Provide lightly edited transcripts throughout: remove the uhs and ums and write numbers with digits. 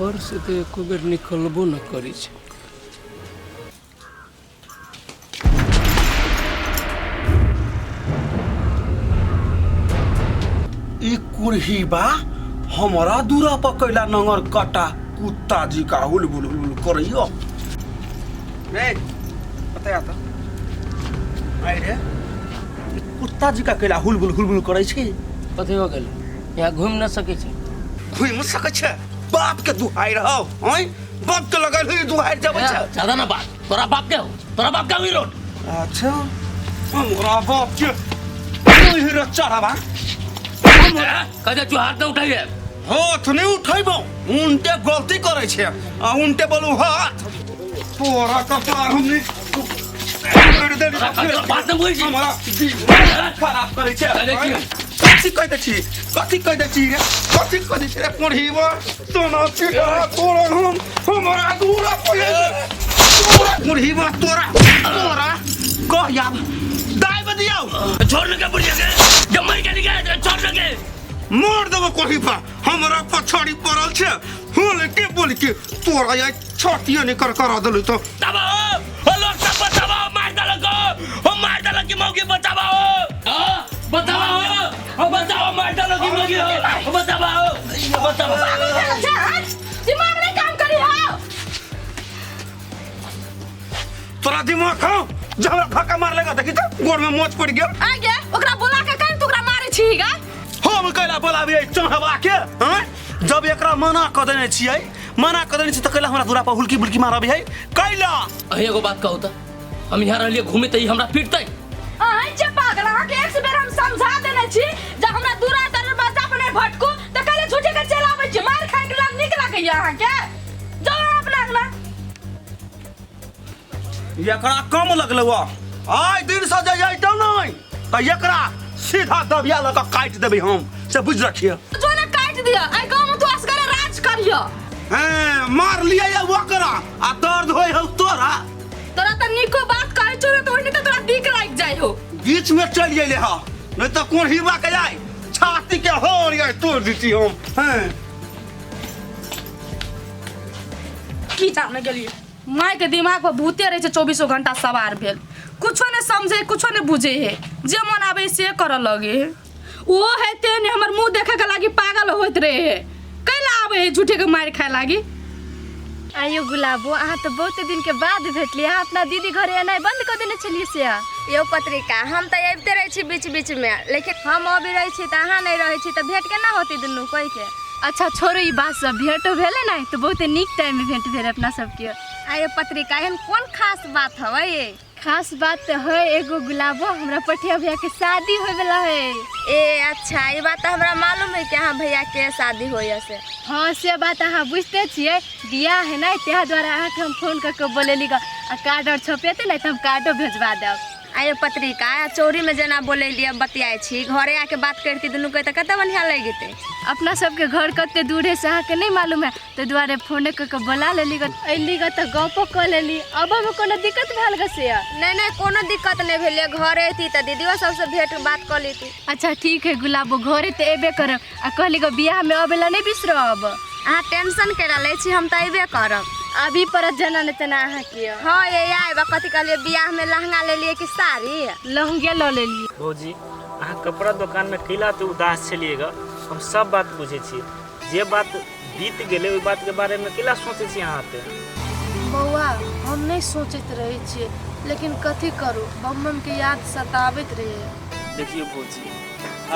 घरसँ तऽ एको बेर निकलबो नहि करै छै। ई कुरहीबा हमरा दूरा पर कैला नंगर कटा कुत्ता जी का हुल बुल हुल बुल करैयो रे। पता आता आइ रे, ई कुत्ता जी का कैला हुल बुल हुल बुल करै छी? कथी हो गेल? यहाँ घुमि नहि सकै छै। घुमि सकै छै? बाप के दुहाई रहो हैं, बाप के लगल हुई दुहाई जबै छै। ज्यादा ना बात, तोरा बाप के हो, तोरा बाप के हुई रोड। अच्छा, हमरा बाप के ओहि रे चढ़ावा। कहे तू हाथ न उठाइए। हाथ नहीं उठैबो, उनटे गलती करै छै आ उनटे बोलू हाथ तोरा कपार हमनी बात न बुझै छी। हमरा दिमाग खराब करै छै। अरे की? कथी कहि दै छी, कथी कहि दै छी रे, कथी कहि दै छी रे? कोढ़ीबा सोना छिटा तोरा हम हमरा दूरा पड़े तोरा कोढ़ीबा तोरा तोरा कह आब दाइ दियौ। छोड़ के बुढ़िया के जम्मई के निकाल छोड़ के मार देबो कोढ़ीबा, हमरा पछाड़ी पड़ल छै होल के बोल के तोरा या छातिए निकर करा देलु तो। दबाओ ओ लोग सब, बताओ, मार डालो को ओ मार डालो की मौगी, बताओ, हां बताओ, ओ बताओ, मार डालो की मौगी हो, बताओ बताओ। दिमाग नहीं काम करी हो। तोरा दिमाग हो जे हमरा धक्का मार लेगा? देखी तो गोड़ में मोच पड़ गेल। आ गे, ओकरा बोला के काहे तू ओकरा मारे छी गा? हम कैला बोलाबियै चढ़वा के हैं? जब एकरा मना कऽ देने छियै, मना कऽ देने छियै तऽ कैला हमरा दूरा पर हुलकी बुलकी मारबियै कैला? अहीं एगो बात कहू तऽ, हम यहाँ रहलियै घूमे तऽ ई हमरा पीटतै? अहीं जे पागल, अहाँ के एक बेर हम समझा देने छी जे हमरा दूरा दरवाजा पर नहीं भटकू तऽ कहले झूठे के चलि आबै छी। मार खाय के लाग नीक लागैया अहाँ के? जाउ अहाँ अपना अंगना। एकरा कम लगलै वा आइ दिन से जे जैतौ नहि तऽ एकरा सीधा दबिया लऽ कऽ काटि देबै हम, से बुझि रखिए। जो ने काटि दिअ, एहि गाँव में तू असगरे राज करिय। हैं, मार लियै या ओकरा आ दर्द होइ हौ तोरा। तोरा तऽ नीको बात कहै छौ ने तऽ ओहिने तऽ तोरा दिक लागि जाइ हो। बीच में चलि अयलै हँ, नहि तऽ कोढ़ीबा के जाय छाती के होर यार तोड़ दिती हम। हैं, की जाने गेलियै, माय के दिमाग पर भूते रहै छै चौबीसो घंटा सवार भेल, कुछो नहि समझे, कुछो नहि बुझे है, जे मन आबै से करऽ लगे है। ओहो है ते ने हमर मुँह देखे के लागी पागल होइत रहे है, कैला आबै है झूठे के मारि खाए लागी। आइयो गुलाबो, अहाँ तऽ बहुत दिन के बाद भेटली। अहाँ अपना दीदी घरे एनाइ बंद कऽ देने छलियै से? यौ पत्रिका, हम तऽ अबिते रहै छी बीच बीचमे, लेकिन हम अबि रहै छी तऽ अहाँ नहि रहै छी तऽ भेंट केना होतै दुनू कोइके? अच्छा छोड़ू ई बात सब, भेंटो भेलै ने तऽ बहुत नीक टाइममे भेंट भेल अपना सबके। आइयो पत्रिका, एहन कोन खास बात हवे? खास बात तऽ है एगो गुलाबो, हमरा पठिया भैया के शादी होय वाला है। ए अच्छा, ई बात तऽ हमरा मालूम है कि अहाँ भैया के शादी होय से। हाँ से बात अहाँ बुझते छियै, बियाह है ने, ताहि दुआरे अहाँके हम फोन कऽ के बोलेली गऽ आ कार्ड आर छपेतै ने तऽ हम कार्डो भेजवा देब। आइयो पत्रिका, चौरी में जेना बोलेलियै बतियाइ छी, घरे आके बात करती दुनू कोइ तऽ कते बढ़िआँ लगितै। अपना सबके घर कते दूर है से अहाँके नहि मालूम है, ताहि दुआरे फोने कऽ के बोला लेली गऽ, अयली गऽ तऽ गपो कऽ लेली। अब हम कोनो दिक्कत भेल गऽ से? नहि नहि, कोनो दिक्कत नहि भेलै, घरे अयती तऽ दीदियो सबसँ भेंट बात कऽ लेती। अच्छा ठीक है गुलाबो, घरे तऽ एबे करब आ कहली गऽ बियाहमे अबै लए नहि बिसरब। अहाँ टेंशन केना लै छी, हम तऽ अयबे करब। अभी पड़त जेना ने तेना अहाँके। हाँ ये आयब। कथी कहलियै, बियाहमे लहंगा लेलियै कि साड़ी? लहंगे लऽ लेलियै। भौजी, अहाँ कपड़ा दोकानमे कैला तऽ उदास छलियै गऽ? हम सब बात बुझै छी, जे बात बीत गेलै ओहि बातके बारेमे कैला सोचै छी अहाँ तऽ? बौआ, हम नहि सोचैत रहै छियै, लेकिन कथी करू, बम बमके याद सताबैत रहैए। देखियौ भौजी,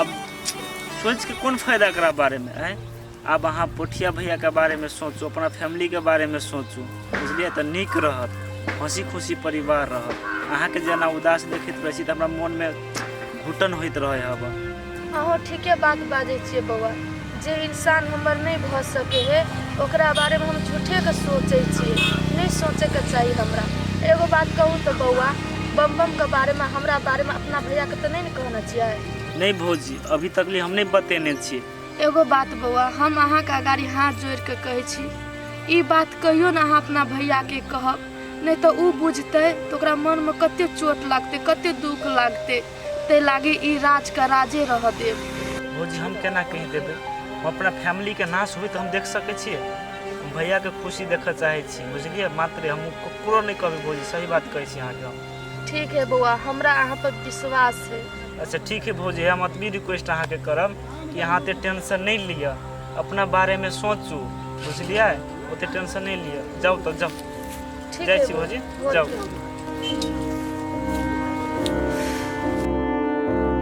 आब सोचिके कोन फायदा एकरा बारेमे? आँय, आब अहाँ पोठिया भैयाके बारेमे सोचू, अपना फैमिलीके बारेमे सोचू, बुझलियै? तऽ नीक रहत, हँसी खुशी परिवार रहत। अहाँके जेना उदास देखैत रहै छी तऽ हमरा मोनमे घुटन होइत रहै हब। अहूँ ठीके बात बाजै छियै बौआ, जे इंसान हमर नहि भऽ सकै है ओकरा बारेमे हम झूठेके सोचै छियै, नहि सोचैके चाही हमरा। एगो बात कहू तऽ बौआ, बम बमके बारेमे हमरा बारेमे अपना भैयाके तऽ नहि ने कहने छियै? नहि भौजी, अभी तक ले हम नहि बतेने छियै। एगो बात बौआ, हम अहाँके अगाड़ी हाथ जोड़िके कहै छी, ई बात कहियो ने अहाँ अपना भैयाके कहब, नहि तऽ ओ बुझतै तऽ ओकरा मनमे कते चोट लागतै, कते दुःख लागतै, ताहि लागी ई राजके राजे रहऽ देब। भौजी, हम केना कहि देबै? हम अपना फैमिलीके नाश होइत हम देख सकै छियै? हम हम भैयाके खुशी देखऽ चाहै छी बुझलियै। मात्र हम ककरो नहि कहबै भौजी, सही बात कहै छी अहाँके हम। ठीक है बौआ, हमरा अहाँ पर विश्वास है। अच्छा ठीक है भौजी, हम एतबी रिक्वेस्ट अहाँके करब कि अहाँ एते टेंशन नहि लिअ, अपना बारेमे सोचू बुझलियै, ओते टेंशन नहि लिअ। जाउ तऽ जाउ, ठीक जाइ है छी बौआ। भौजी, जाउ।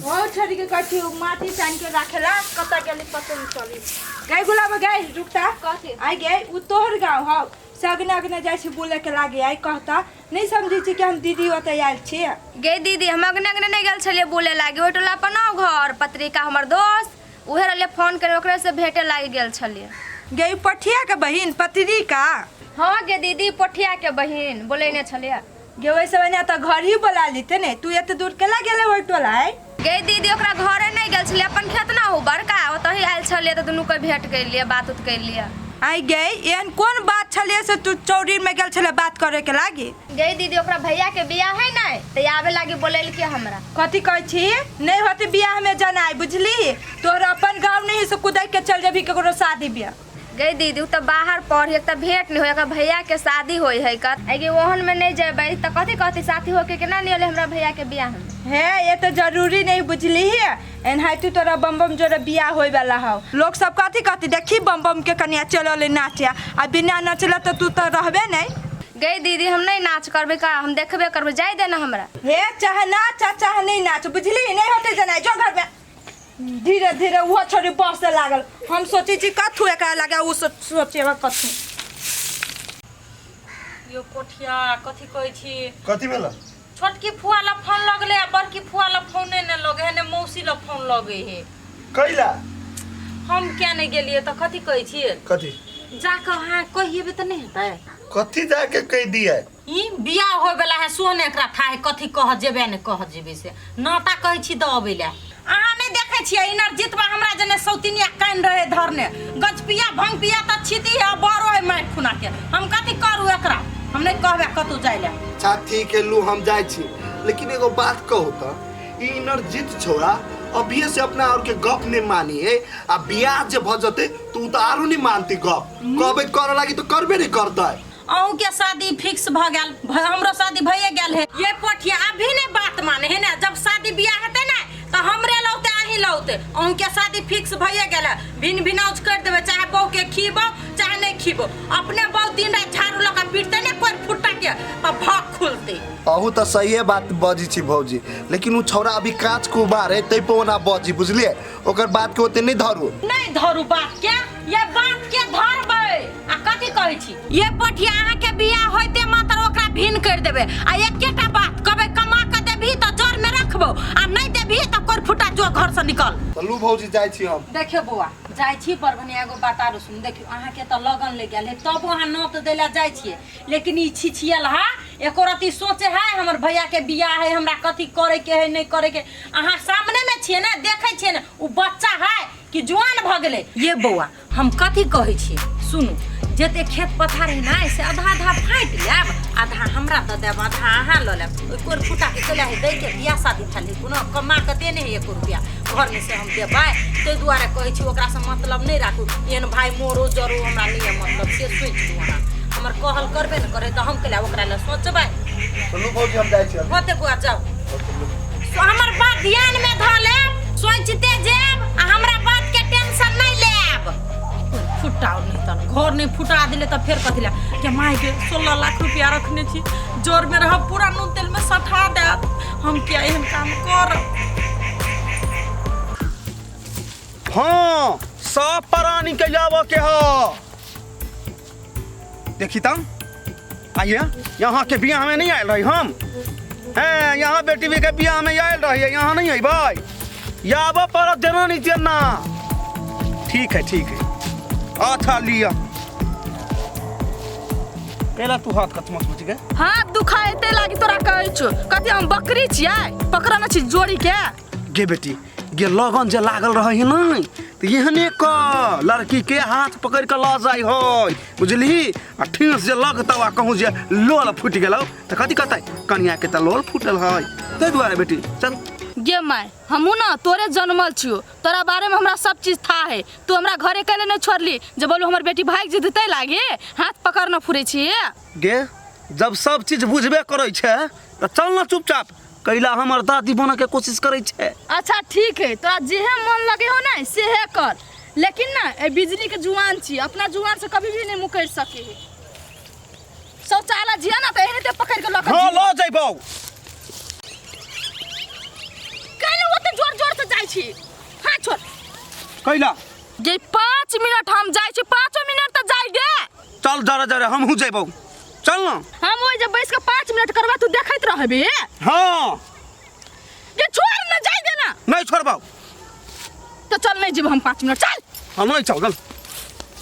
हो छोरी के कथी माटी सान के राखेला कतऽ गेली पतो नहीं चली। गई गुलाब गई रुकता कथी? आई गई उ तोहर गाँव हौ, सगना अगना जाइ छी बोले के लागे आई कहता नहीं समझै छी कि हम दीदी ओतऽ आयल छी। गे दीदी, हम अगने अगने नहीं गेल छलियै बोले लागी, ओहि टोला पर न घर पत्रिका हमर दोस्त उहे रहले फोन करे, ओकरे से भेटे लागी गेल छलियै। गई पठिया के बहिन पत्रिका? हाँ गे दीदी, पोठिया के बहिन बोलेने छलियै। गे वैसे बढ़िया तऽ घर ही बोला लेते ने, तू एते दूर केला गेले ओहि टोला आइ? गे दीदी, ओकरा घरे नहीं गेल छलियै, अपन खेत ना हो बड़का ओतही आयल छलियै तऽ दुनू के भेंट कैलियै, बात उत कैलियै। आई गई एहन कोन बात छलियै से तू चौरी में गेल छले बात करे के लागी? गे दीदी, ओकरा भैया के बियाह है ने तऽ आबे लागी बोलेलकै हमरा। कथी कहै छी? नहीं होते बियाह में जनाई बुझली, तोहर अपन गाँव नहीं से कुदै के चल जेबही केकरो शादी बियाह। गे दीदी, उ तऽ बाहर पढ़ी, एक तऽ भेंट नहीं होय, ओकरा भैया के शादी होय है कत आगे ओहन में नहीं जेबै तऽ कथी कहती साथी होके केना नहीं एलै हमरा भैया के बियाह में। हे ये तो जरूरी नहीं बुझली है, एनाहिते तोरा बम बम जोरे बियाह होय वाला हौ। लोग सब कथी कहती देखी बम बम के कनिया चलल नाचे, आ बिना नचले तो तू तो रहबे नहीं। गे दीदी, हम नहीं नाच करबै का, हम देखबे करबै, जाय दे ना हमरा। हे चाहे नाच आ चाहे नहीं नाच बुझली, नहीं होते जनाई जो घर में। धीरे धीरे वो छोरी बसे लागल, हम सोचै छी कथू एकरा लगा, उ सोचेबा कथू। यो कोठिया कथी कहै छी? कथी भेल? छोटकी फुआ ला फोन लगले आ बड़की फुआ ला फोने ने लगे है, ने मौसी ला फोन लगे है। कैला? हम क्या नहीं गेलिए तऽ कथी कहै छी? कथी? जाके अहाँ कहिएबे तऽ नहीं हेतै। कथी जाके कहि दिए? ई बियाह होय वाला है, सोने एकरा था है, कथी कह जेबे ने कह जेबे से नाता कहै छी दऽ अबै ला। अहाँ नहीं देखै छियै इनर जितबा हमरा जने सौतिनिया कान रहे धरने, गजपिया भंगपिया तऽ छिती है बड़ो है माटि खुना के। हम कथी करू एकरा, हम नहीं कहबै कतौ जाय ला। अच्छा ठीक है लू, हम जाइ छी, लेकिन एगो बात कहू तऽ ई इनर जीत छोड़ा अभिये से अपना और के गप नहीं मानी है, आ बियाह जे भ जते तू तो आरो नहीं मानती गप, कहबे करे लागी तो करबे नहीं करतै। अहूँ के शादी फिक्स भ गेल, हमरो शादी भइए गेल है। ये पोठिया अभी नहीं बात माने है ना, जब शादी बियाह हेतै ना तो हमरे लौते अहीं लौते। अहूँ के शादी फिक्स भइए गेल है, भिन भिनाउज कर देबै, चाहे बहू के खीबो चाहे नहीं खीबो, अपने बहू दिन रात झाड़ू लगा पीटते ने कोई फुट्टा के तो भक खुलते। अहू तो सही बात बजी छी भौजी, लेकिन उ छौड़ा अभी कांच कुबार है तै पर ओना बजी बुझलिए, ओकर बात के ओते नहीं धरू। नहीं धरू बात के, ये बात के धरबै आ कथी कहै छी? ये पोठिया अहाँ के बियाह होइते मात्र ओकरा भिन कर देबै, आ एकेटा बात कहबै कमा के देबही तऽ जर में रखबो, आ नहीं देबही तऽ कोर फुटा जो घर से निकल। चलू भौजी जाइ छी हम। देखियो बौआ जाइ छी बड़ बढ़िया एगो बात आरो सुन, देखियो अहाँ के तऽ लगन लग गेल है तब अहाँ नोत दै ला जाइ छियै, लेकिन ई छिछियल है एको रति सोचे है हमर भैया के बियाह है, हमरा कथी करे के है नहीं करे के। अहाँ सामने में छियै ने, देखै छियै ने उ बच्चा है कि जुआन भऽ गेलै। ये बौआ हम कथी कहै छी सुनू, जते खेत पथार है ना से आधा आधा फाटि लेब, आधा हमरा दऽ देब आधा अहाँ लऽ लेब। ओहि कोर फुटा के कैला है दै के बियाह शादी थाली कोनो कमा के देने है एको रुपया घरमे से हम देबै, ताहि दुआरे कहै छी ओकरासँ मतलब नहि राखू। एहन भाय मोरो जरो हमरा नहि यऽ मतलब, से सोचि लू अहाँ। हमर कहल करबे ने करे तऽ हम कैला ओकरा लए सोचबै। चलू भौजी हम जाइ छी। होते बौआ जाउ, हमर बात ध्यान में धऽ लेब, सोचते जेब आ हमरा बात के टेंशन नहीं लेब। फुटाओ नहीं तन घर नहीं फुटा दिले तऽ फेर कथी ला के माय के 16 लाख रुपया रखने छी, जोर में रहब पूरा नून तेल में सठा देत, हम क्या एहन काम करब? हाँ सब प्राणी के जाबऽ के ह। देखी तम आइए, यहाँ के बियाह में नहीं आयल रही हम, हैं यहाँ बेटी भी के बियाह में आयल रही, यहाँ नहीं अबै आबऽ पड़त जेना नहीं तेना। ठीक है ठीक है, अच्छा लिया पहला तू हाथ कचमच मच गए। हाथ दुखाएते लागी तोरा कहै छौ, कथी हम बकरी छियै पकड़ने छी जोड़ी के। गे बेटी गे लगन जे लागल रहे है नहीं तो एहने क लड़की के हाथ पकड़ के लऽ जाइ है बुझली, आ ठेस जे लगतौ आ कहूँ जे लोल फूटि गेलौ तऽ कथी कहतै कनिया के तऽ लोल फूटल है, ताहि दुआरे बेटी चल गे माय, हमहूँ ना तोरे जन्मल छियो, तोरा बारे में हमरा सब चीज था है। तू हमरा घरे कैले नहीं छोड़ली जे बोलू हमर बेटी भागि जेतै तै लागे हाथ पकड़ न फुरै छियै। गे जब सब चीज बुझबे करै छै तऽ चल ना चुपचाप, कैला हमर दादी बने के कोशिश करै छै। अच्छा ठीक है, तोरा जेहे मन लगे हो ना सेहे कर, लेकिन ना ए बिजली के जुआन छी, अपना जुआन से कभी भी नहीं मुकर सके है। शौचालय जिया ना तऽ एहने ते पकड़ के लऽ के हाँ लऽ जइबौ। कैले ओते जोर जोर से जाइ छी? हाँ छोड़। कैला? जे 5 मिनट हम जाइ छी, 5 मिनट तऽ जाइ दे। चल जरे जरे हमहूँ जइबौ, चल ना। हम ओइ जे बैस के 5 मिनट करबा तू देखैत रहबे। हाँ जे छोड़ ना, जाइ दे ना। नहीं छोड़बौ। तो चल नहीं जेबो हम 5 मिनट, चल। हाँ नहीं चल, चल।